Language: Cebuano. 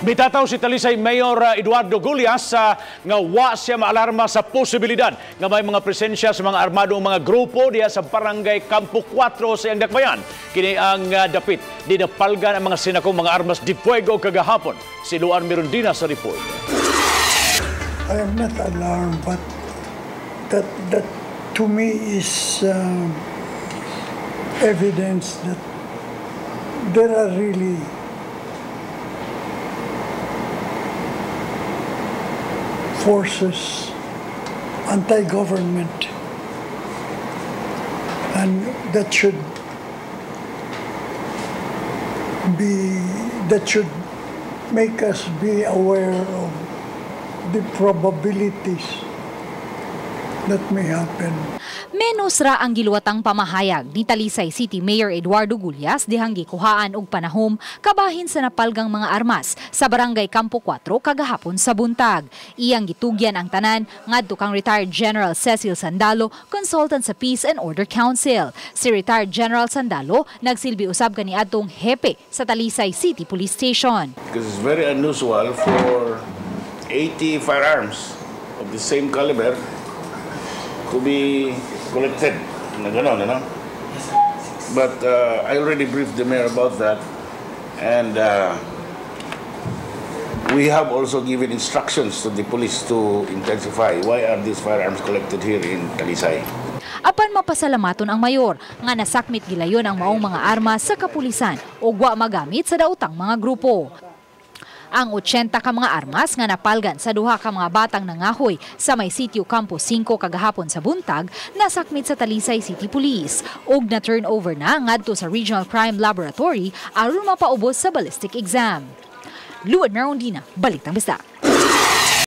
Mitataw si Talisay Mayor Eduardo Gullas nga wa siya maalarma sa posibilidad nga may mga presensya sa mga armadong mga grupo diha sa Barangay Campo 4 sa iyang dakbayan. Kini ang dapit di napalgan ang mga sinakong mga armas de fuego kagahapon. Si Luan Mirundina sa report. I am not alarmed, but that to me is evidence that there are really forces anti-government, and that should make us be aware of the probabilities that may happen. Menos ra ang giluwatang pamahayag ni Talisay City Mayor Eduardo Gullas dihang gikuhaan og panahom kabahin sa napalgang mga armas sa Barangay Campo 4 kagahapon sa buntag. Iyang gitugyan ang tanan ngadto kang retired General Cecil Sandalo, consultant sa Peace and Order Council. Si retired General Sandalo nagsilbi usab kaniadtong hepe sa Talisay City Police Station. Because it's very unusual for 80 firearms of the same caliber to be collected na gano'n, ano? But I already briefed the mayor about that, and we have also given instructions to the police to intensify. Why are these firearms collected here in Talisay? Apan mapasalamaton ang mayor nga nasakmit gilayon ang maong mga armas sa kapulisan ug wa magamit sa daotang mga grupo. Ang 80 ka mga armas nga napalgan sa duha ka mga batang nangahoy sa may sitio Campo 5 kagahapon sa buntag nasakmit sa Talisay City Police ug na turnover na ngadto sa Regional Crime Laboratory aron mapaubos sa ballistic exam. Luan Merondina, Balitang Bisdak.